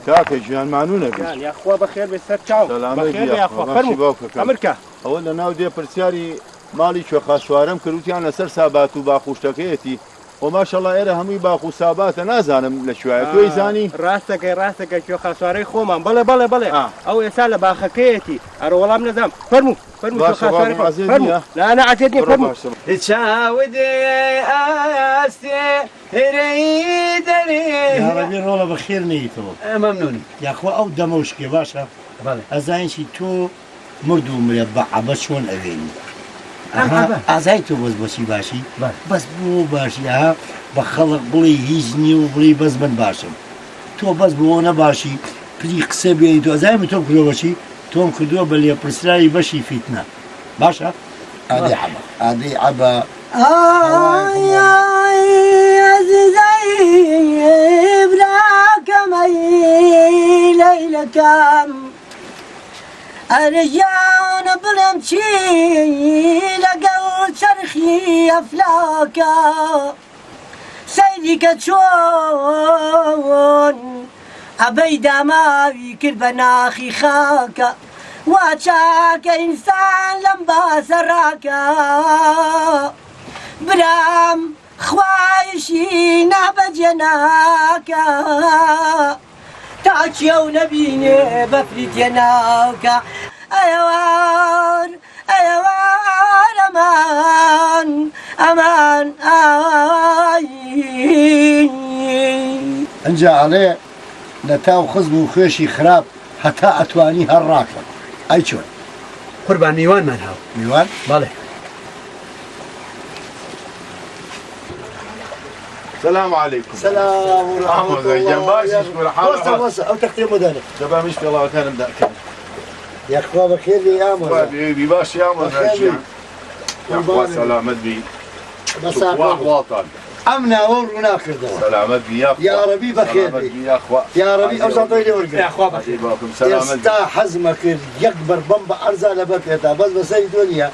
کاکە گیان مانوو نەبی. گیان یاخوا بەخێر بێ سەر چاو. سەلامەت بی بەخێر بێ یاخوا یاخوا باشی فەرموو باوکەکەم. ئەمرکە. ئەوە لە ناو دێ پرسیاری ماڵی کوێخا سوارەم کرد وتیان لەسەر سابات و باخوشتەکەیەتی خۆ ماشەڵا ئێرە هەمووی باخ و ساباتە نازانم لە کوێیە تۆی زانی؟ ڕاستەکەی ڕاستەکەی کوێخا سوارەی خۆمان بەڵێ بەڵێ بەڵێ ئەو ئێستا لە باخەکەیەتی ئەرە وەڵام نەزام فەرموو فەرموو باشە کوێخا سوارەی بابم خۆ عەزێت فەرموو نییە؟ نا نا عەزێت نییە بڕۆ فەرموو. باشە. چاودێ ئاستێ رەی دەرێ. یاڕەبی ڕۆڵە بەخێر نەیتەوە. مەمنونم. یاخوا ئەو دەمەو شکێ باشە بەڵێ. ئەزانی چی تۆ مرد و مرە بە عەبە چۆن ئەوێنی ئەم ئەها عەبە. ئازای تۆ بەس بۆچی باشی بەڵێ. بەس بۆ باشی ئەها بە خەڵک بڵێی هیچ نیە و بڵێی بەس من باشم تۆ بەس بۆ نەباشی پلی قسە بێنی تۆ ئەزانی من تۆم کردوە بەچی تۆم کردوە بە لێپرسراوی بەشی فیتنە باشە ئادەی عەبە ئادەی عەبە ئای ئای ئەزیزەی براکەم ئەی لەیلەکەم ئەرێ گیانە بڵێم چی لەگەڵ چەرخی ئەفلاکە سەیری کە چۆن عەبەی داماوی کرد بە ناخی خاکە وا چاکە ئینسان لەم باسە ڕاکە برام خوایشی نابەجێ ناکا تا کێو نەبینێ بەفری تێناکا ئەیوار ئەیوار ئەمان ئەمان ئای. ئنجا ئەڵێ لە تاو خزم و خوێشی خراپ هەتا ئەتوانی هەر ڕاکە. ئەی چۆن؟ قوربان میوانمان هاو. میوان؟ بەڵێ. سلام علیکم. سلام و رحمة الله. وەستا وەستا ئەو تەختەیە بۆ دانێ. دەبا منیش پێڵاوەکانم داکەم. یاخوا بەخێر بێی ئامۆزا. بی باشی ئامۆزا گیان. یاخوا سەلامەت بی. بەساقە واڵتان. ئەم ناوەم ڕوونا کردەوە. سەلامەت بی یاخوا. یاڕەبی بەخێر بێی. یاخوا. یاڕەبی ئەو ساتەی لێ وەرگرە. یاخوا بەخێر بێی. سەلامەت بی. ئێستا حەزمە کرد یەک بەر بەم بە عەرزا لەبەر پێتا بەس بەسەری تۆ نییە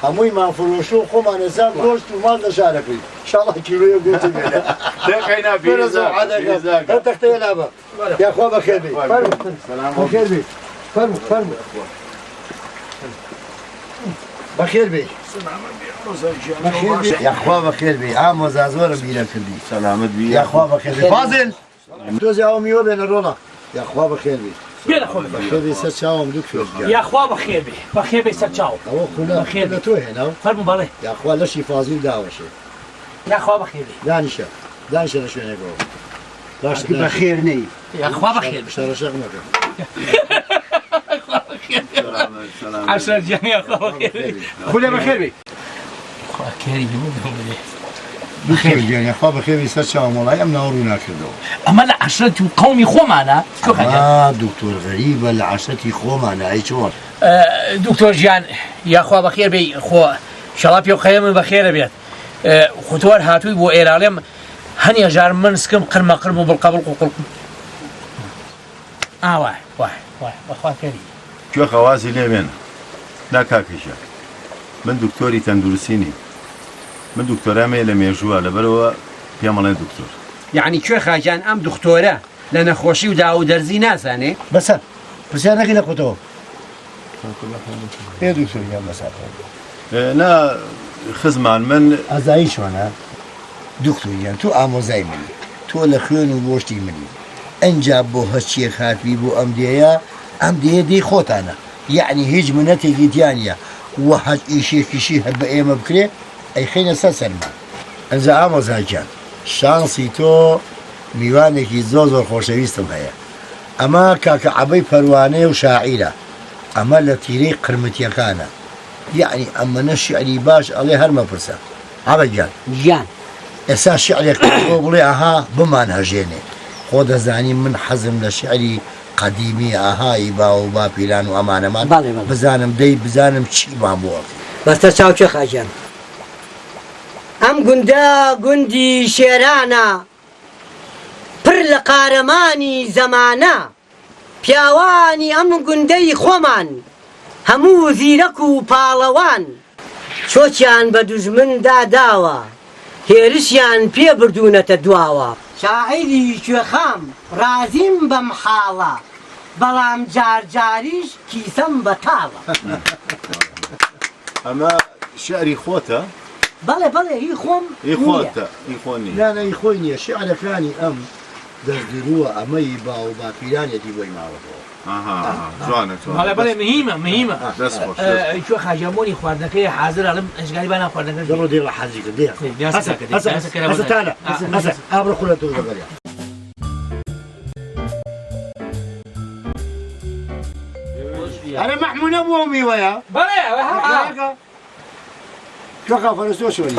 هەمووی مان فرۆشتوە و خۆمان ئێستا گۆشت و ماست لە شارەکەین ئیشاڵا کیلۆیەک گۆشت بێنە. دەکەینا بەرە زۆر عادەکەم. ئەو تەختەیە لابە. یاخوا بەخێر بێی. فەرموو بەخێر بێی. فەرموو فەرموو. بەخێر بێی. بەخێر بێی. یاخوا بەخێر بێی ئامۆزا زۆرم بیرە کردی. سەلامەت بی. یاخوا بەخێر بێی. فازل تۆزێ ئەو میوە بێنە ڕۆڵە. یاخوا بەخێر بێی. بێنە خۆم بەخێر بێی سەر چاوم دکتۆر گیان. یاخوا بەخێر بێ بەخێر بێی سەر چاوم. ئەوە خولە بەخێر لە تۆ هێناو. فەرموو بەڵێ. یاخوا لەشی فازیل داوەشێ. یاخوا بەخێر بێی. دانیشە دانیشە لە شوێنێکەوە. باشە بەخێر نەی. یاخوا بەخێر بێ. شەڕەشەق مەکە. عەشرەت گیان یاخوا بەخێر بێی. خولە بەخێر بێی. خوا کەری بێ. دکتۆر گیان یاخوا بەخێر بێی سەر چاوم وەڵای ئەم ناوە ڕوونا کردەوە. ئەمە لە عەشرەت و قەومی خۆمانە ئەمە دکتۆر غەریبە لە عەشرەتی خۆمانە ئەی چۆن؟ دکتۆر گیان یاخوا بەخێر بێی خۆ شەڵا پێ و قەیەمن بەخێرە بێت خۆ تۆ هەر هاتووی بۆ ئێراڵێم هەنێ ژار من سکم قرمە قرم و بڵقە بڵق و قڵقم ئا وای وای وای بەخوا کەری. کوێخە وازی لێ بێنە. نا کاکە گیان من دکتۆری تەندروستی نیم من دکتۆرام هەیە لە مێژووە لەبەرئەوە پێم ئەڵێن دکتۆر. یەعنی کوێخا گیان ئەم دختۆرە لە نەخۆشی و داوو دەرزی نازانێ؟ بەسە پرسیار نەکەی لە خۆتەوە ئێ دکتۆر گیان بەسە. نا خزمان من. ئازایی چۆنە دکتۆر گیان تۆ ئامۆزای منی تۆ لە خوێن و گۆشتی منی ئنجا بۆ هەرچیەک هاتبی بۆ ئەم دێیە ئەم دێیە دێی خۆتانە یەعنی هیچ منەتێکی تیا نیە وە هەچ ئیشێکیشی هەر بە ئێمە بکرێ ئەیخەینە سەر سەرمان. ئنجا ئامۆزا گیان شانسی تۆ میوانێکی زۆر زۆر خۆشەویستم هەیە ئەمە کاکە عەبەی پەروانەیە و شاعیرە ئەمە لە تیرەی قرمتیەکانە یەعنی ئەمەنە شیعری باش ئەڵێ هەر مەپرسە عەبە گیان. گیان. ئێستا شیعرێکم بۆ بڵێ ئەها بمان هەژێنێ خۆ دەزانی من حەزم لە شیعری قەدیمی ئەها ی باو و باپیران و ئەمانەمان بەڵێ بەڵێ. بزانم دەی بزانم چیمان بۆ ئەکەی. بەسەر چاو کوێخا گیان. ئەم گوندە گوندی شێرانە پڕ لە قارەمانی زەمانە. پیاوانی ئەم گوندەی خۆمان هەموو زیرەک و پاڵەوان. چۆکیان بە دوژمن داداوە، هێرشیان پێ بردوونەتە دواوە. شاعیری کوێخام ڕازیم بەم حاڵە بەڵام جار جاریش کیسەم بەتاڵە. ئەمە شیعری خۆتە؟ بەڵێ بەڵێ هی خۆم هی نییە. خۆتە هی خۆ نییە. نا نا هی خۆی نییە شیعرەکانی ئەم دەست درووە ئەمە هی باو و باپیرانیەتی بۆی ماوەتەوە. ئەها ئەها جوانە جوانە بەڵێ بەڵێ مهیمە مهیمە. دەست خۆش دەست خۆش. کوێخا گیان بۆنی خواردنەکەی حازرە ئەڵێم ئەشگاری با نان خواردنەکەش دەڕۆ دێڵە حازری کرد دێ هەسە هەسە هەسە تالە هەسە ئابڕۆ خولە تۆش لەگەڵیا. ئەرێ مەحموو نەبوو ئەو میوەیە؟ بەڵێ ئەوە هەر کوێخا فەرەستۆ چۆنی؟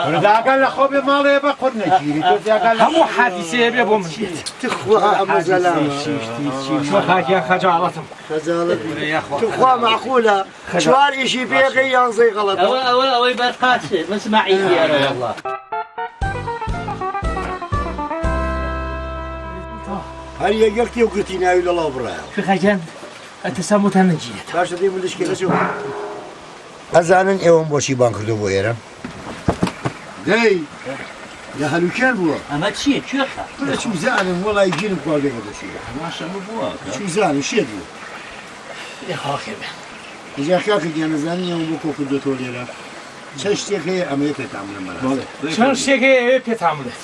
کورداکە لە خۆ بێ ماڵێ بە قور نەگیری تۆ زیاگا لە هەموو حادیسەیە بێ بۆ من بێت. تخوا ئەمە زەلامە. کوێخا گیان خەجاڵەتم. خەجاڵەت بی. تخوا مەعقولە چوار ئیشی پێکەی یانزەی غەڵەتە. ئەوە ئەوە ئەوەی بەر قاچ مسمعی دیارە والله. هەر یەک یەک تێو گرتی ناوی لەڵاو بڕایەوە. کوێخا گیان ئەتەسامتان نەگیرێتەوە. باشە دەی ملشکێ لەچۆ. ئەزانن ئێوەم بۆچی بانگ کردووە بۆ ئێرە؟ دەی لە هەلوکێر بووە. ئەمە چییە کوێخا؟ کورە چوزانم وەڵای گیرم خواردێ بە دەستی. باشە ئەمە بووە. چوزانم شێت بوو. یاخوا خێر بێ. ئینجا کاکە گیان ئەزانی ئێوەم بۆ کۆ کردۆتەوە لێرە؟ چەند شتێک هەیە ئەمەوێ پێتان بڵێم بەڕاستی. چەند شتێک هەیە ئەوێ پێتان بڵێت.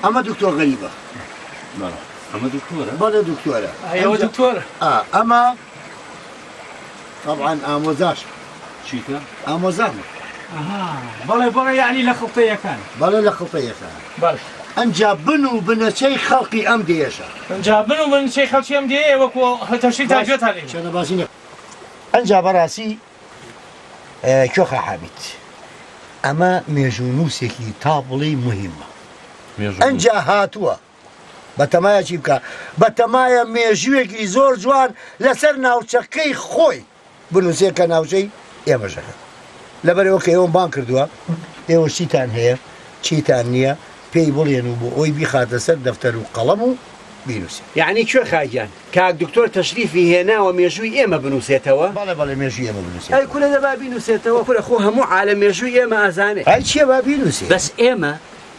ئەمە دکتۆر غەریبە. بەڵێ ئەمە دکتۆرە؟ بەڵێ دکتۆرە. ئەوە دکتۆرە. ئەمە تەبعەن ئامۆزاش. چیتە؟ ئامۆزامە. ئەها بەڵێ بەڵێ یەعنی لە خڵتەیەکان. بەڵێ لە خڵتەیەکان. بەڵێ. ئەنجا بن و بنەچەی خەڵقی ئەم دێیەشە. ئەنجا بن و بنەچەی خەڵکی ئەم دێیە وەکوو تەشریفتان گوێتان لێ بوو. چەنە باسی نەکەم. ئەنجا بەڕاستی کوێخا حامید ئەمە مێژوونووسێکی تا بڵێی موهیمە. ئەنجا هاتووە بەتەمایە چی بکا؟ بەتەمایە مێژوویەکی زۆر جوان لەسەر ناوچەکەی خۆی بنووسێ کە ناوچەی ئێمەشەکە. لەبەرئەوە کە ئێوەم بانگ کردووە، ئێوە چیتان هەیە، چیتان نییە، پێی بڵێن و بۆ ئەوی بیخاتە سەر دەفتەر و قەڵەم و بینووسێ. یەعنی کوێخا گیان، کاک دکتۆر تەشریفی هێناوە مێژووی ئێمە بنووسێتەوە؟ بەڵێ بەڵێ مێژووی ئێمە بنووسێتەوە. ئەی کورە دەبا بینووسێتەوە، کورە خۆ هەموو عالەم مێژووی ئێمە ئەزانێ. ئەی چییە با بینووسێ. بەس ئێمە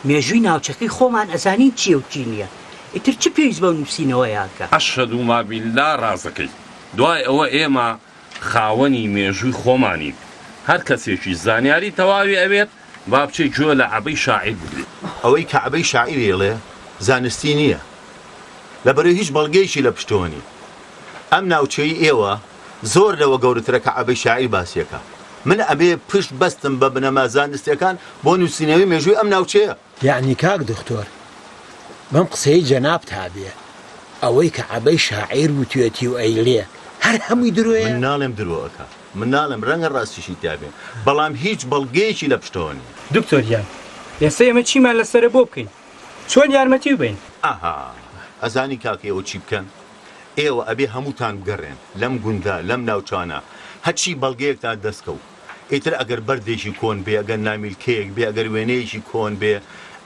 مێژووی ناوچەکەی خۆمان ئەزانین چییە و چی نییە، ئیتر چ پێویست بەو نووسینەوەیە ئەکا؟ ئەشهەدو ما بیللا ڕازەکەی دوای ئەوە ئێمە خاوەنی مێژووی خۆمانین هەر کەسێکیش زانیاری تەواوی ئەوێت با بچێ گوێ لە عەبەی شاعیر بگرێ. ئەوەی کە عەبەی شاعیر ئەیڵێ زانستی نییە لەبەرئەوەی هیچ بەڵگەیەکی لە پشتەوە نییە. ئەم ناوچەی ئێوە زۆر لەوە گەورەترە کە عەبەی شاعیر باسی ئەکا. من ئەبێ پشت بەستم بە بنەما زانستیەکان بۆ نووسینەوەی مێژووی ئەم ناوچەیە. یەعنی کاک دختۆر بەم قسەی جەنابتا بێ ئەوەی کە عەبەی شاعیر وتوێتی و ئەیڵێ هەر هەمووی درۆیە؟ من ناڵێم درۆ ئەکا، من ناڵێم، رەنگە راستیشی تیا بێ، بەڵام هیچ بەڵگەیەکی لە پشتەوە نیە. دکتۆر گیان ئێستا ئێمە چیمان لەسەرە بۆ بکەین؟ چۆن یارمەتیو بەین؟ ئەها ئەزانی کاکە ئێوە چی بکەن؟ ئێوە ئەبێ هەمووتان بگەڕێن لەم گوندە لەم ناوچانە هەرچی بەڵگەیەکتان دەست کەوت ئیتر ئەگەر بەردێکی کۆن بێ ئەگەر نامیلکەیەک بێ ئەگەر وێنەیەکی کۆن بێ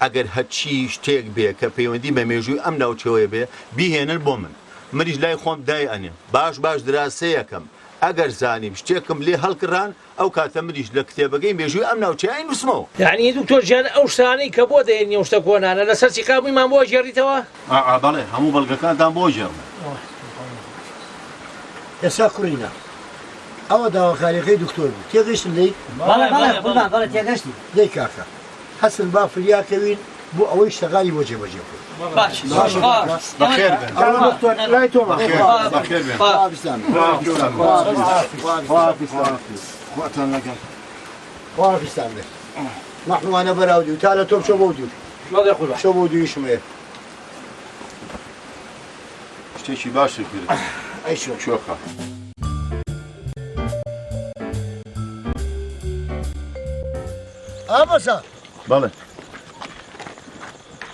ئەگەر هەرچی شتێک بێ کە پەیوەندی بە مێژووی ئەم ناوچەوەیە بێ بیهێنن بۆ من منیش لای خۆم دای ئەنێم باش باش دراسەیەکەم ئەگەر زانیم شتێکم لێ هەڵکڕان ئەو کاتە منیش لە کتێبەکەی مێژووی ئەم ناوچەیە ئەینووسمەوە. یەعنی دکتۆر گیان ئەو شتانەی کە بۆ دەهێنی ئەو شتە کۆنانە لەسەر سیقابوویمان بۆ ئەگێڕیتەوە؟ ئا بەڵێ هەموو بەڵگەکانتان بۆ ئەگێڕمەوە. ئێستا کوڕینە ئەوە داواکاریەکەی دکتۆر بوو تێگەشتن لێی؟ بەڵێ بەڵێ قوربان بەڵێ تێگەشتین. دەی کاکە هەستن با فریا کەوین بۆ ئەوەی شتەکانی بۆ جێبەجێ بکەین. باشە بەخێر بێن. ئەوە دکتۆر لای تۆمان. بەخێر بێن. خواحافیزتان بێ. خواحافیز. خواتان لەگەڵ. خواحافیزتان بێ. مەحمووانە بەراو دیو تا لە تۆ بچۆ بەو دیو. بەڵێ قوربان. بچۆ بەو دیویشم هەیە. شتێکی باشت کرد. ئەی چۆن؟ کوێخا. ئامۆزا. بەڵێ.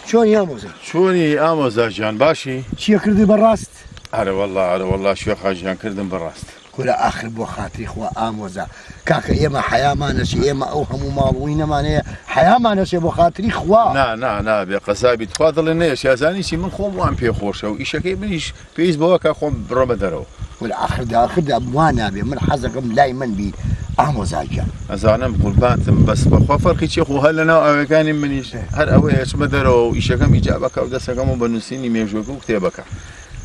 چۆنی ئامۆزا؟ چۆنی ئامۆزا گیان باشی؟ چیە کردی بە ڕاست؟ ئەرە وەڵا ئەرە وەڵا شێخا گیان کردم بە ڕاست. کورە ئاخر بۆ خاتری خوا ئامۆزا کاکە ئێمە حەیامان ئەچێ ئێمە ئەو هەموو ماڵ وینەمان هەیە حەیامان ئەچێ بۆ خاتری خوا. نا نا نا بێ قەزا بی تخوا دڵێ نەیەشێ ئەزانی چی من خۆم وام پێ خۆشە و ئیشەکەی منیش پێویست بەوە کا خۆم بڕۆمە دەرەوە. وەلا ئاخردا ئاخردا وا نابێ من حەزەکەم لای من بی ئامۆزا گیان. ئەزانم قوربانتم بەس بەخوا فەرقی چیە خۆ هەر لەناو ئاوێکانی منیش هەر ئەوەیە ئەچمە دەرەوە و ئیشەکەم ئیجابەکا و دەسەکەم و بە نووسینی مێژووەکە و کتێبەکە.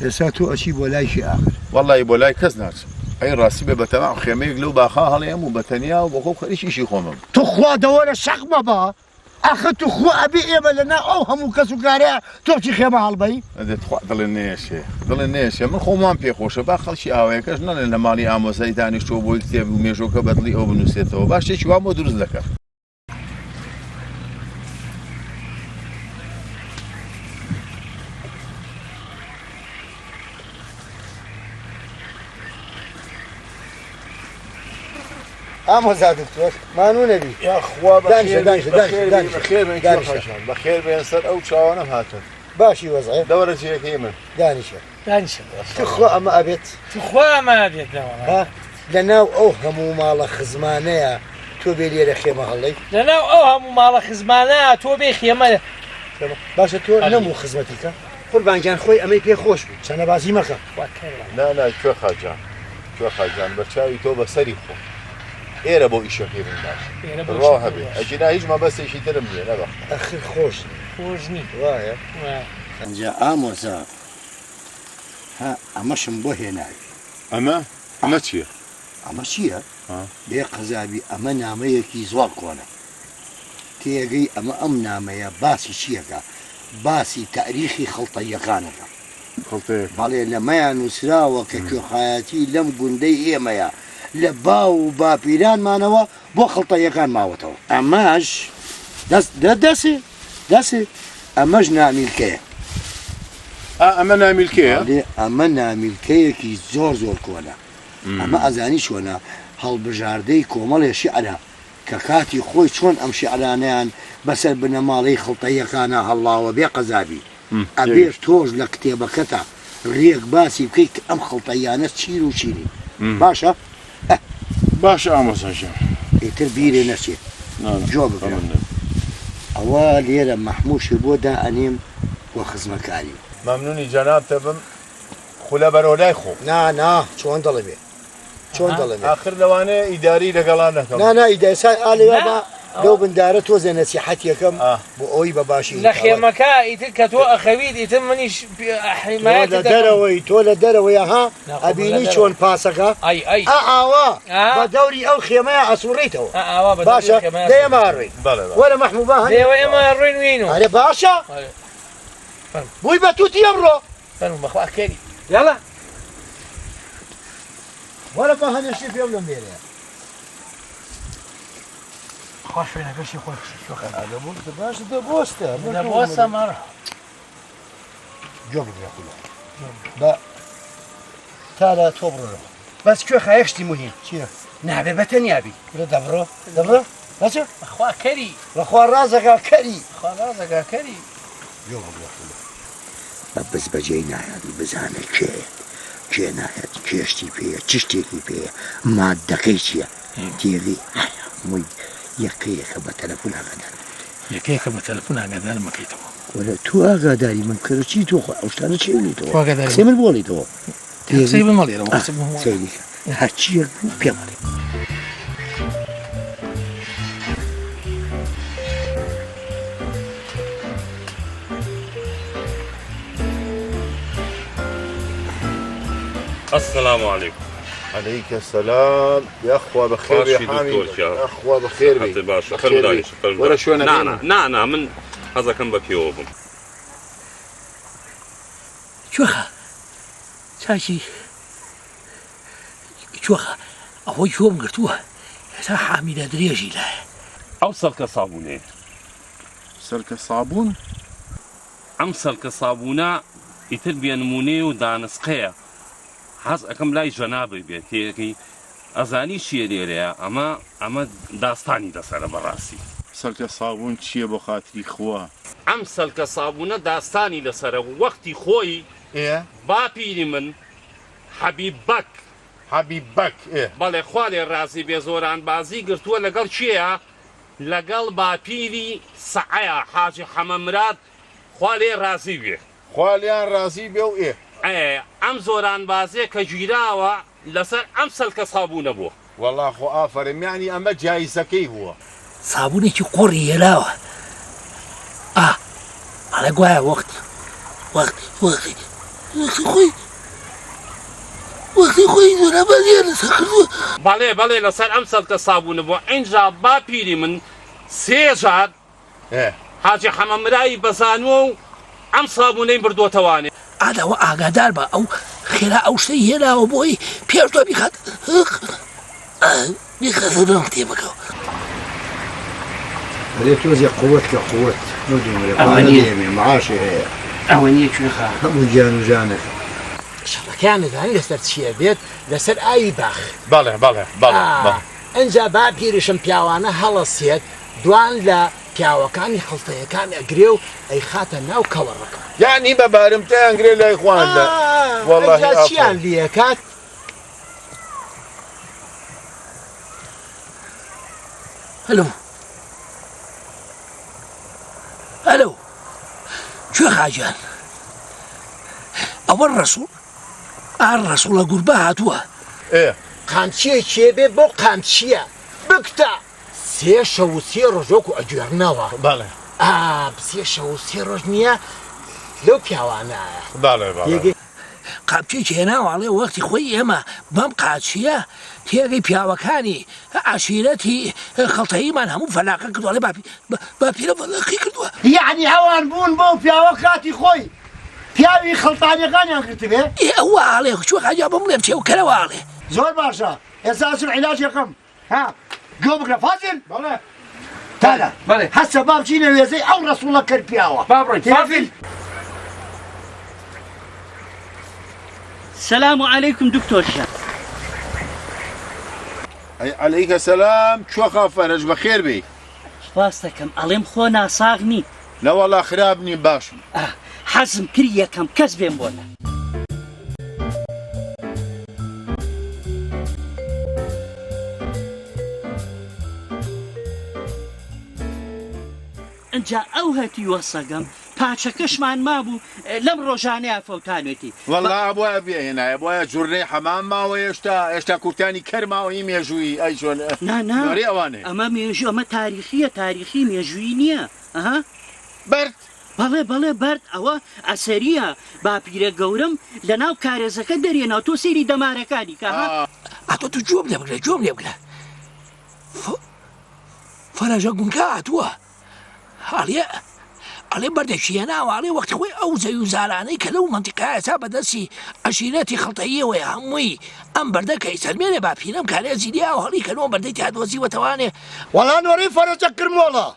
ئێستا تۆ ئەچی بۆ لای کێ ئاخر؟ وەڵڵاهی بۆ لای کەس ناچم. ئەی ڕاستی بێ بەتەمام خێمەیەک لەو باخە هەڵێم و بەتەنیا و بەخۆم خەریکی ئیشی خۆمم. توخوا دەوەرە شەق مەبە ئاخر توخوا ئەبێ ئێمە لە ناو ئەو هەموو کەس و کارەیا تۆ بچی خێمە هەڵبەی؟ ئەدێ تخوا دڵت نەیەشێ دڵت نەیەشێ من خۆم وام پێ خۆشە با خەڵکی ئاوایەکەش نەڵێن لە ماڵی ئامۆزای دانیشتووە بۆی کتێب و مێژووەکە بە دڵی ئەو بنووسێتەوە با شتێکی وام بۆ دروست دەکا. ئامۆزا دکتۆر مانوو نەبی. یاخوا دانیشە دانیشە دانیشە دانیشە بەخێر بێن دانیشە. کێخا جان بەخێر بێن سەر ئەو چاوانەم هاتن. باشی وەزعێ؟ دەوەرە جێیەکەی من. دانیشە. دانیشە. توخوا ئەمە ئەبێت؟ توخوا ئەمە ئەبێت نەوەڵا. ها لەناو ئەو هەموو ماڵە خزمانەیا تۆ بێ لێرە خێمە هەڵێی؟ لەناو ئەو هەموو ماڵە خزمانەیا تۆ بێ خێمە. باشە تۆ نەموو خزمەتی کە؟ قوربان گیان خۆی ئەمەی پێ خۆش بوو. چەنەبازی مەکە. نا نا کوێخا جان کوێخا جان بە چاوی تۆ بە سەری خۆم ئێرە بۆ ئیشەکەی من باشە بڕوا هەبێ ئەگینا هیچ مەبەستێکی ترم نییە نەبەخت. ئەخر خۆش نی. خۆش نی. وایە؟ ئینجا ئامۆزا ها ئەمەشم بۆ هێناوی. ئەمە؟ ئەمە چییە؟ ئەمە چییە؟ بێ قەزابی ئەمە نامەیەکی زۆر کۆنە. تێگەی ئەمە ئەم نامەیە باسی چیەکا؟ باسی تاریخی خڵتەییەکانەکا. خڵتەیەکان. بەڵێ لەمەیا نووسراوە کە کوێخایەتی لەم گوندەی ئێمەیە لە باو و باپیرانمانەوە بۆ خڵتەییەکان ماوەتەوە. ئەمەش دەست دە دەسێ دەسێ ئەمەش نامیلکەیە. ئا ئەمە نامیلکەیە؟ بەڵێ ئەمە نامیلکەیەکی زۆر زۆر کۆنە. ئەمە ئەزانی چۆنە هەڵبژاردەی کۆمەڵێ شیعرە کە کاتی خۆی چۆن ئەم شیعرانەیان بەسەر بنەماڵەی خڵتەییەکانا هەڵڵاوە بێ قەزابی ئەبێ تۆش لە کتێبەکەتا ڕێک باسی بکەی کە ئەم خڵتەییانە چین و چینین باشە ئە. باشە ئامۆزا گیان. ئیتر بیرێ نەچێ گۆ بگرە ئەوە لێرە مەحموشێ بۆ دائەنێم بۆ خزمەکاری. مەمنونی جەنابتە بم خولە بەرەو لای خۆم. نا نا چۆن دڵێ بێ. چۆن دەڵێ ئاخر لەوانەیە ئیداری لەگەڵا نەکەم. نا نا ئیداری سا ئا لەوێ با لەو بن دارە تۆزێ نەسیحەتیەکەم بۆ ئەوەی بە باشی لە خێمەکە ئیتر کە تۆ ئەخەویت ئیتر منیش حیمایەتت تۆ لە دەرەوەی تۆ لە دەرەوەی ها ئەبینی چۆن پاسەکە ئەی ئەی ئا ئاوا بە دەوری ئەو خێمەیە ئەسوڕیتەوە باشە دە ئێمە ئەڕۆین وەرە مەحموو با هەنێ ئێمە ئەڕۆین وین ئەرێ باشە بووی بە توتی ئەمڕۆ فەرموو بەخوا خێری یاڵا. وەرە با هەنێ شتێ پێ بڵێم لێرەیە. خوا شوێنەکەشی خۆش باشە دە بۆستە دە بۆستە مەڕ گوێ بگرە خولە بە تارا تۆ بڕۆرەوە بەس کوێخا یەک شتی موهیم چییە؟ نابێ بە تەنیا بی کورە دەبڕۆ دەبڕۆ بەچە بەخوا کەری بەخوا ڕازەکا کەری خوا ڕازەکا کەری گوێ بگرە خولە بە بز بەجێی نایەت بزانە کێیە کێ نایەت کێ شتی پێیە چ شتێکی پێیە ماددەکەی چییە تێگەی هەر هەمووی یەکە یەکە بە تەلەفون ئاگادارم بکەیتەوە. یەکە یەکە بە تەلەفون ئاگادارم بکەیتەوە. وەرە تۆ ئاگاداری من بکەرە چی تۆ خۆ ئەو شتانە چی ئەڵێیتەوە تۆ ئاگاداری قسەی من بۆ ئەڵێیتەوە قسەی من مەڵێرەوە قسەی من مەڵێ. سەیری کە هەرچییەک بوو پێم ئەڵێ. السلام علیکم. علیک السلام یاخوا بەخێر بێ باشی حامی دکتۆر گیان. یاخوا بەخێر بێی صحتت باشە بەخێر فەرموو بێی دانیشە فەرموو وەرە دانیشە شوێنەکەی نا نا من نا نا من حەزەکەم بە پێوە بم. کوێخا چاکی کوێخا ئەوەی گوێم گرتووە ئێستا حامیدە درێژی لایە. ئەو سەلکە سابوونەیە. سەلکە سابوون؟ ئەم سەلکە سابوونە ئیتر بێ نموونەیە و دانسقەیە حەز ئەکەم لای جەنابت بێ تێئەگەی ئەزانی چیە لێرەیا ئەمە ئەمە داستانی لەسەرە بەڕاستی. سەلکە سابوون چیە بۆ خاتری خوا؟ ئەم سەلکە سابوونە داستانی لەسەرە وەختی خۆی ئێ. باپیری من حەبیب بەگ. حەبیب بەگ ئێ. بەڵێ خوا لێ ڕازی بێ زۆرانبازی گرتووە لەگەڵ کێیا لەگەڵ باپیری سەعەیا حاجی حەمە مراد خوا لێ ڕازی بێ. خوا لێیان ڕازی بێ و ئێ. ئەم زۆرانبازیە کە گیراوە لەسەر ئەم سەلکە سابونە بووە. وەڵا خۆ ئافەرم یانی ئەمە جایزەکەی بووە. سابونێکی قۆڕی هێناوە ئا ئەڵێ گوایە وەخت وەخت وەختی وەختی خۆی وەختی خۆی زۆرانبازیان لەسەر کردووە. بەڵێ بەڵێ لەسەر ئەم سەلکە سابونە بووە ئینجا باپیری من سێ جار حاجی حەمە مرای بەزانووە و ئەم سابوونەی بردۆتەوانێ. ئادەوە ئاگادار بە ئەو خێرا ئەو شتەی هێناوە بۆی پێش تۆ بیخات بیخاتە ناو کتێبەکەوە. ئەرێ تۆزێ قوت کە قوت مردوو ئەوە نییە. دێمێ معاشی هەیە ئەوە نییە کوێخا. هەموو گیان و ژانەکە. شەڕەکەیان دەزانی لەسەر چییە بێت لەسەر ئاوی باخ. بەڵێ بەڵێ بەڵێ بەڵێ. ئینجا باپیریشم پیاوانە هەڵەسێت دوان لە پیاوەکانی خڵتەیەکان ئەگرێ و ئەیخاتە ناو کەوەڕەکە. یانی بە بارمتەیان گرێ لای خۆیان لە وەڵاهی ئەجا چیان ئافەرین. لێ ئەکات؟ ئەلۆ ئەلۆ کوێخا گیان ئەوە ڕەسوڵ ئا ڕەسوڵە گوربە هاتووە. ئێ. قامچییە کێ بێ بەو قامچییە بکوتا. سێ شەو و سێ ڕۆژ وەکو ئەگوێڕنەوە. بەڵێ. ئا سێ شەو و سێ ڕۆژ نییە لەو پیاوانایە. بەڵێ بەڵێ. قاپچێکی هێناوە ئەڵێ وەختی خۆی ئێمە بەم قاچییە تێگەی پیاوەکانی عەشیرەتی خڵتەییمان هەموو فەلاقە کردووە ئەڵێ باپیرە فەلاقەی کردووە. یەعنی ئەوان بوون بەو پیاوە کاتی خۆی پیاوی خڵتانیەکانیان گرتبێ؟ ئێ ئەو وا ئەڵێ کوێخا جا بم بڵێم چیە ئەو کەرە وا ئەڵێ. زۆر باشە ئێستا ئەچم عیلاجێکم ها گوێ بگرە فازیل. بەڵێ. تالە. بەڵێ. هەستە با بچینە وێزەی ئەو ڕەسووڵە کەر پیاوە. با بڕۆین فازیل. سلام علیکم دکتۆر گیان. ئەی عەلەیکە سەلام کوێخا فەرەج بەخێر بێی. سوپاست دەکەم ئەڵێم خۆ ناساغ نیت. نەوەڵا خراپ نیم باشم. ئاه حەزم کرد یەکەم کەس بێم بۆ لات. ئنجا ئەو هەتیوە سەگەم پاچەکەشمان مابوو لەم ڕۆژانەیا فەوتانێتی. وەڵا ئەبوایە بێهێنایە بوایە جورنەی حەمام ماوە هێشتا هێشتا کورتانی کەر ماوە هی مێژوویی ئەی چۆن نا نا نۆرەی ئەوانەیە. ئەمە مێژوو ئەمە تاریخیە تاریخی مێژوویی نیە ئەها. بەرد؟ بەڵێ بەڵێ بەرد ئەوە ئەسەریە باپیرە گەورەم لەناو کارێزەکە دەرێناو تۆ سەیری دەمارەکانی کە ها. ئەتۆ تو گوێم لێ بگرە گوێم لێ بگرە فەرەجە گونکە هاتووە ئەڵێ ئەڵێ بەردێکی هێناوە ئەڵێ وەختی خۆی ئەو زەوی و زارانەی کە لەو مەنتیقەیە ئێستا بە دەستی عەشیرەتی خڵتەییەوەیە هەمووی ئەم بەردە کە ئیسەلمێنێ باپیرەم کارێزی لیاوە هەڵی کەنەوە بەردەی تیا دۆزیوەتەوانێ وەڵا نۆرەی فەرەجە کرمۆڵە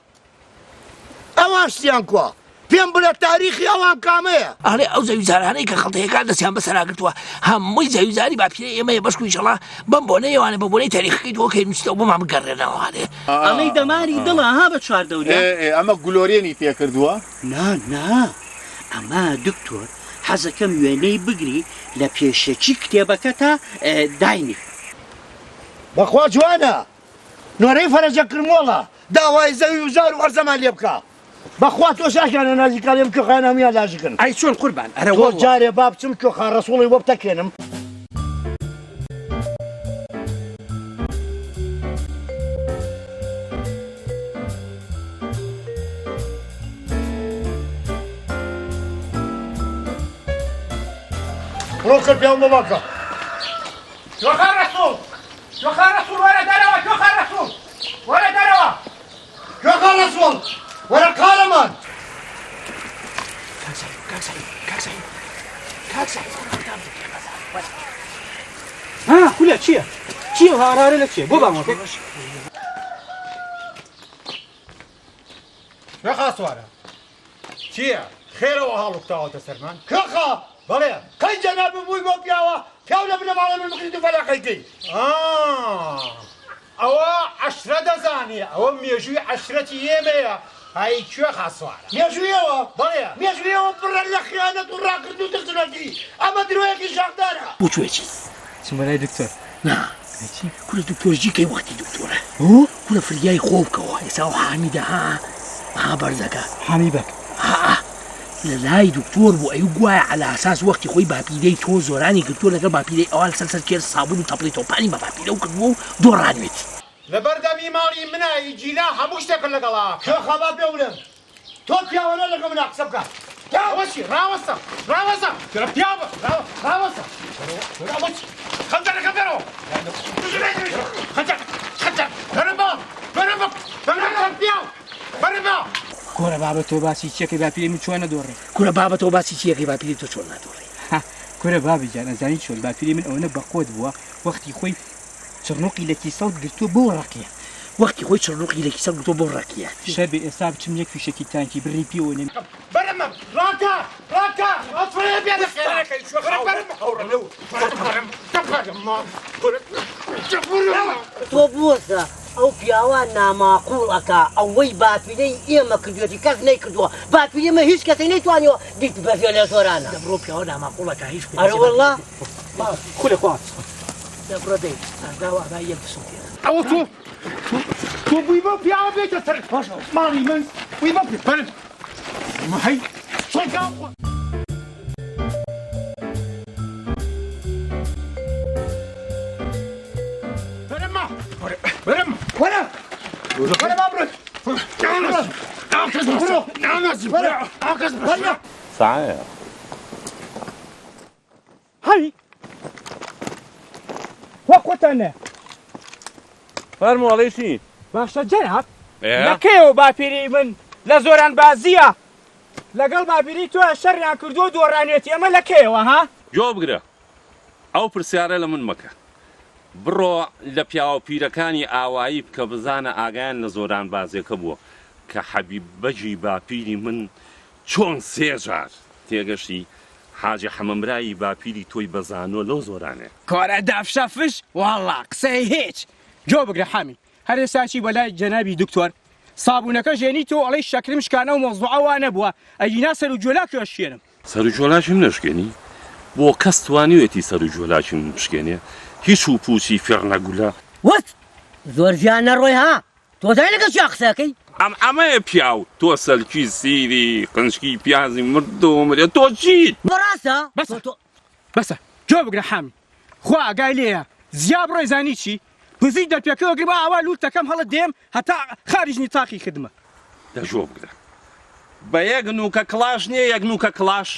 ئەوان شتیان کوا؟ پێم بڵێ تاریخی ئەوان کامەیە؟ ئەڵێ ئەو زەویزارانەی کە خەڵتەیەکان دەستیان بەسەرا گرتووە هەمووی زەویزاری باپیرەی ئێمەیە بەشکو ئیشەڵا بەم بۆنەیەوانێ بە بۆنەی تاریخەکەی تۆ کەی نووسیتەوە بۆمان بگەڕێنەوە ئەڵێی دەماری دڵە ها بە چواردەوریا. ئێ ئێ ئەمە گلۆرێنی پێ کردووە؟ نا نا ئەمە دکتۆر حەزەکەم وێنەی بگری لە پێشەکی کتێبەکەتا داینێ. بەخوا جوانە نۆرەی فەرەجە کرمۆڵە داوای زەوی و زار و ئەرزەمان لێ بکا بەخوا تۆ شاکیانە نازیکا لێم کوێخایان هەموویان لاژکن. ئەی چۆن قوربان ئەرە تۆ وەڵڵا. جارێ با بچم کوێخا ڕەسوڵی بۆ بتەکێنم. بڕۆ کە پیاوم بۆ بانگ کە. کوێخا ڕەسوڵ کوێخا ڕەسوڵ وەرە دەرەوە کوێخا ڕەسوڵ وەرە دەرەوە. کوێخا ڕەسوڵ وەرە قارەمان. کاک سەعید کاک سەعید کاک سەعید کاک سەعید ها خولە چییە چییە هاوارە لە چییە بۆ بانگەکەی کوێخا سوارە چییە خێرەوە هەڵوکتاوەتە سەرمان کوێخا بەڵێ قەی جەنابم بووی بۆ پیاوە پیاو لە بنەماڵەی من بگریت و فەلاقەی کەی. ئا ئەوە عەشرە دەزانێ ئەوە مێژووی عەشرەتی ئێمەیە ئای کوێخا سوارە. مێژووی ئێوە؟ بەڵێ. مێژووی ئێوە پڕە لە خیانەت و ڕاکردن و ترسنۆکی ئەمە درۆیەکی شاخدارە. بۆ کوێ چی؟ چم بۆ لای دکتۆر. نا کورە دکتۆر جی کەی وەختی دکتۆرە کورە فریای خۆ بکەوە ئێستا ئەو حامیدە ها ها بەرزەکە حامی بەگ ها. لە لای دکتۆر بوو ئەیو گوایە عەلا ئەساس وەختی خۆی باپیرەی تۆ زۆرانی گرتووە لەگەڵ باپیرەی ئەوان لەسەر سەر کێر سابوون و تەپڵی تۆپانی بە باپیرەو کردووە و دۆڕانوێتی. لەبەر دەمی ماڵی منا ئیگینا هەموو شتێکت لەگەڵا. کوێخا با پێو بڵێم تۆ پیاوە نە لەگەڵ منا قسە بکە. ئەوە چی ڕاوەستە ڕاوەستە کورە پیاو بە ڕاوەستە ئەوە چی خەنجەرەکە دەرەوە خەنجەر خەنجەر بەرە بە بەرە بە بەرە پیاو بەرە بە کورە بابە تۆ باسی چیەکەی باپیرەی من چۆن نەدۆڕێ. کورە بابە تۆ باسی چیەکەی باپیرەی تۆ چۆن نادۆڕێ. ها کورە بابی گیان ئەزانی چۆن باپیرەی من ئەوەنە بەقوەت بووە وەختی خۆی چڕنوقی لە کیسەڵ گرتووە بۆ ڕەقیە. وەختی خۆی چڕنوقی لە کیسەڵ گرتووە بۆ ڕەقیە. شەربێ ئێستا بچم یەک فیشەکی تانکی بڕی پێوە نێم. بەرەمە ڕاکە ڕاکە ئەفرێ بێ تۆ بوەستە ئەو پیاوە ناماقوڵ ئەکا ئەوەی باپیرەی ئێمە کردوێتی کەس نەیکردووە باپیرەی ئێمە هیچ کەسێک نەیتوانیوە بیبەزێ لە زۆرانە. دەبڕۆ پیاوە ناماقوڵ ئەکا هیچ ئەرێ وەڵا. خولە خوا. دەبڕۆ دەی ئەرداوە ئەبا یەک بسوتێنە. ئەوە تۆ تۆ بووی بەو پیاوە بێتە سەر ماڵی من بووی بەو بەرن هەی چۆن خۆ. سەعایە. هەی وا خۆتان نە. فەرموو ئەڵێی چی؟ باشە جەناب لە کەیەوە باپیری من لە زۆرانبازییە لەگەڵ باپیری تۆ شەڕیان کردووە و دۆڕانیەتی ئەمە لە کەیەوە ها؟ گوێ بگرە ئەو پرسیارە لە من مەکە بڕۆ لە پیاوە پیرەکانی ئاوایی بکە بزانە ئاگایان لە زۆرانبازیەکە بووە کە حەبیب بەگی باپیری من چۆن سێ جار تێگەشتی حاجی حەمەمرایی باپیری تۆی بەزانوە لەو زۆرانێ. کورە دەفشە فش واللە قسەی هیچ گۆ بگرە حامی هەر ئێستا چی بۆ لای جەنابی دکتۆر سابونەکە ژێنی تۆ ئەڵێی شەکرم شکان ئەو مەوزوعە وا نەبووە ئەگینا سەرو گوێلاکی ئەشکێنم. سەرو گوێلاکی من ئەشکێنی؟ بۆ کەس توانیوێتی سەرو گوێلاکی من بشکێنێ؟ هیچ و پوچی فێڕنە گولە. وت، زۆر زیاد نەڕۆی ها، تۆ زانی لەگەڵ چیا قسە ئەکەی؟ ئەم ئەمەیە پیاو تۆ سەلکی سیری قنچکی پیازی مردوو مرێ تۆ چیت؟ بۆ ڕاستە؟ بەسە بەسە گوێ بگرە حامی خوا ئاگای لێیە زیا بڕۆی زانی چی پزیت دەرپێکەوە گرم ئاوا لوتەکەم هەڵت دێم هەتا خارج نیتاقی خدمە. دە گوێ بگرە بە یەک نوکە کڵاش نیە یەک نوکە کڵاش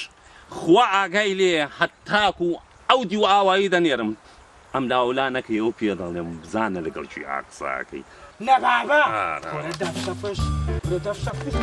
خوا ئاگای لێیە هەتاکو ئەو دیو ئاوایی دەنێرم ئەم لاولا نەکەی ئەو پێ دەڵێم بزانە لەگەڵ کی ئاقسە ئەکەی. نە بابە کورە دەفشە فش کورە دەفشە فش.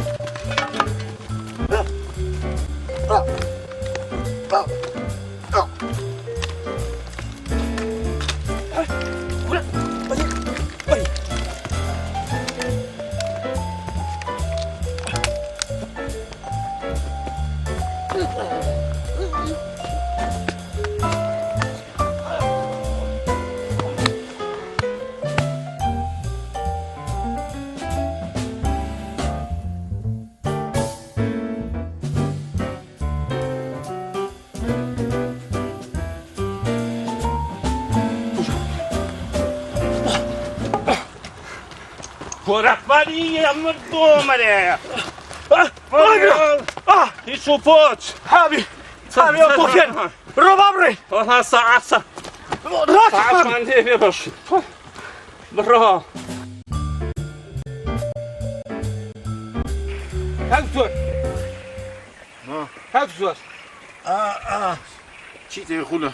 کۆرەخباری مردوومەرێ هیچ و پۆچ حاوی حاوی ئەو تۆخێن ڕۆ با بڕێ ها سەعات سەعاتمان لێ بێ بەش بڕۆ کاک زۆر کاک زۆر چی تێ خولە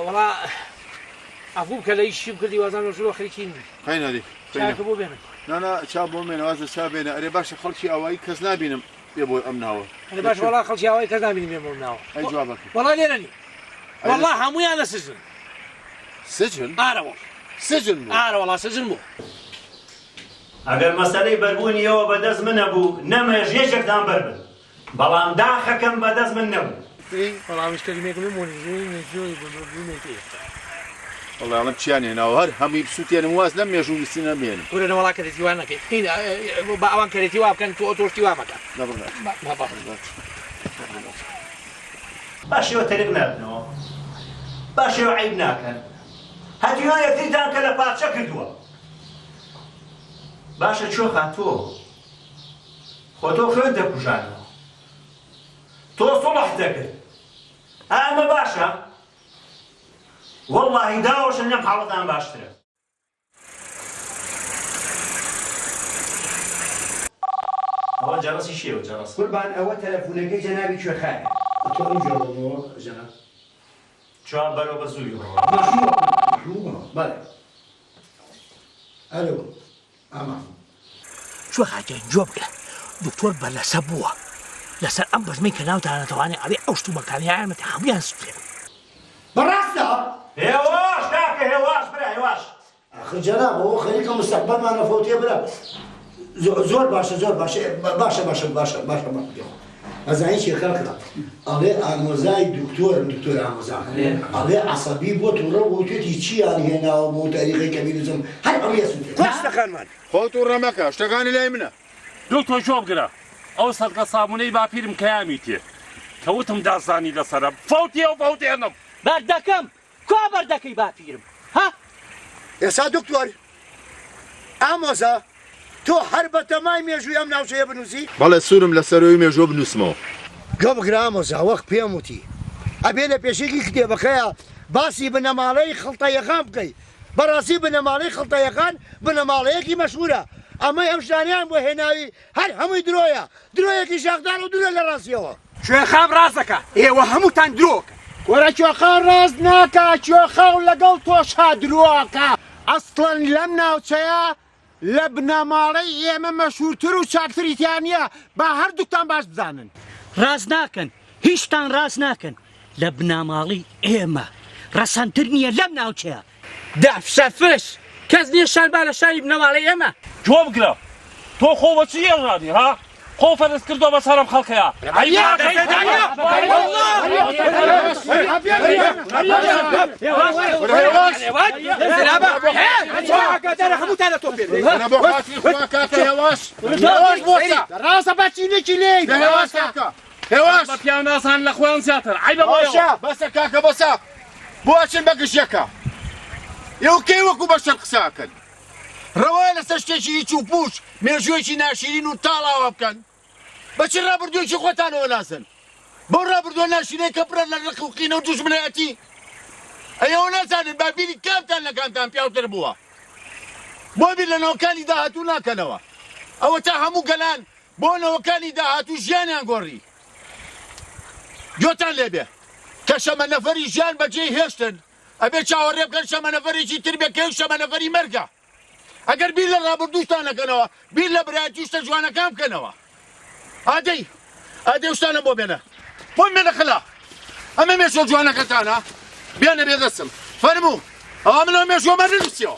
وەڵا عەفوو بکە لە ئیشیم کردی وازانم لە ژوورەوە خەریکین قەینەری چاکە بۆ بێنم نانا چا بۆ مێنە واز لە چا بێنە ئەرێ باشە خەڵکی ئاوایی کەس نابینم بێ بۆ ئەم ناوە ئەرێ باش وەڵا خەڵکی ئاوایی کەس نابینم بێ بۆ ئەم ناوە ئەی جوابەکە وەڵا لێرە نین وەڵا هەموویان لە سجن سجن ئارە وەڵا سجن بوو ئارە وەڵا سجن بوو ئەگەر مەسەلەی بەربوونی ئێوە بە دەست من نەبوو نەمهێشت یەکێکتان بەر بن بەڵام داخەکەم بە دەست من نەبوو. وەڵا منیش کەلیمەیەکم لێ وەڵا ئەڵێم چیان هێناوە هەر هەمووی بسوتێنم واز لەم مێژوو نووسینە بهێنم. کورە نەوەڵا کەرێتی وا نەکەی با ئەوان کەرێتی وا بکەن تۆ تۆ شتی وا مەکە. باشە ئێوە تەریق نابنەوە؟ باشە ئێوە عەیب ناکەن؟ هەتیوان یەکتریتان کە لە پارچە کردووە. باشە کوێخا تۆ خۆ تۆ خوێن دەکوژانەوە. تۆ سوڵحت دەکرد ئا ئەمە باشە؟ وەڵڵاهی داوەشن لەم حاڵەتان باشترە. ئەوە جەڕەسی شێوە جەڕەس. قوربان ئەوە تەلەفونەکەی جەنابی کوێخایە. ئەتوانم جواب بەمەوە جەناب؟ جواب بەرەوە بە زووی بڕۆ. مەشروع مەشروع بەڵێ ئەلۆ ئامان. کوێخا گیان گوێ بگرە دکتۆر بەلەسە بووە لەسەر ئەم بەزمەی کە ناوتانەتەوانێ ئەڵێ ئەو شتومەکانەی ئەمەتی هەموویان سوتێن. بەڕاستە؟ هێواش کاکە هێواش برا هێواش. ئاخر جەناب ئەوە خەریکە مستەقبەلمان ئەفەوتێ برا زۆر باشە زۆر باشە باشە باشە باشە باشە ئەزانی چیە کاکە ئەڵێ ئامۆزای دکتۆرم دکتۆر ئامۆزام ئەڵێ عەسەبی بۆ توڕە بوو توێتی چیان هێناوە بۆ تاریخی کە بینوسم هەر هەمووی ئەسوتێ کوا شتەکانمان خۆ توڕە مەکە شتەکانی لای منە. دکتۆر گوێ بگرە ئەو سەتڵە سابونەی باپیرم کەیامی تێ کە وتم دازانی لەسەرە فەوتێ و فەوتێنم. بەردەکەم کوا بەردەکەی باپیرم ها؟ ئێستا دکتۆر ئامۆزا تۆ هەر بەتەمای مێژووی ئەم ناوچەیە بنووسی؟ بەڵێ سوورم لەسەر ئەوی مێژووە بنووسمەوە. گوێ بگرە ئامۆزا وەک پێم وتی ئەبێ لە پێشەکی کتێبەکەیا باسی بنەماڵەی خڵتەیەکان بکەی بەڕاستی بنەماڵەی خڵتەیەکان بنەماڵەیەکی مەشهورە ئەمەی ئەم شتانەیان بۆ هێناوی هەر هەمووی درۆیە درۆیەکی شاخدار و دوورە لە ڕاستیەوە. کوێخام ڕاست دەکا ئێوە هەمووتان درۆ ئەکەن. کورە کوێخا ڕاست ناکا کوێخاو لەگەڵ تۆشا درۆ ئەکا ئەسڵەن لەم ناوچەیە لە بنەماڵەی ئێمە مەشهورتر و چاکتری تیا نیە با هەردووکتان باش بزانن. ڕاست ناکەن هیچتان ڕاست ناکەن لە بناماڵەی ئێمە ڕەسەنتر نیە لەم ناوچەیە. دە فشە فش کەس نیە شان با لە شانی بنەماڵەی ئێمە. گوێ بگرە تۆ خۆ بە چی ئێژانی ها خۆ فەرز کردوە بە سەرم خەڵکەیا ڕاستە بەچینێکی لێی هێواش بە پیاو نازان لە خۆیان زیاتر عەیبە بۆ ئێوە. بەسە کاکە بەسە بۆ ئەچن بە گژ یەکا ئێوە کەی وەکو بەشەر قسە ئەکەن ڕەوایە لەسەر شتێکی هیچ و پوچ مێژوویەکی ناشیرین و تاڵ ئاوا بکەن بە چ ڕابردوویەکی خۆتانەوە نازن بەو ڕابردووە ناشیرینەی کە پڕە لە ڕق و قینە و دوژمنایەتی ئەی ئەوە نازانن باپیری کامتان لە کامتان پیاوتر بووە بۆ بیر لە نەوەکانی داهاتوو ناکەنەوە ئەوەتا هەموو گەلان بۆ نەوەکانی داهاتوو ژیانیان گۆڕی. گوێتان لێبێ کە شەمەنەفەری ژیان بەجێی هێشتن، ئەبێ چاوەڕێ بکەن شەمەنەفەرێکی تر بێ کە ئەویش شەمەنەفەری مەرگە. ئەگەر بیر لە ڕابردووشتان نەکەنەوە، بیر لە برایەتی و شتە جوانەکان بکەنەوە. ئادەی، ئادەی ئەو شتانەم بۆ بێنە. بۆم بێنە خلا. ئەمە مێشووە جوانەکەتانە؟ بێنە بێ دەستم. فەرموو. ئەوا من ئەو مێشووەمە نەنووسیەوە.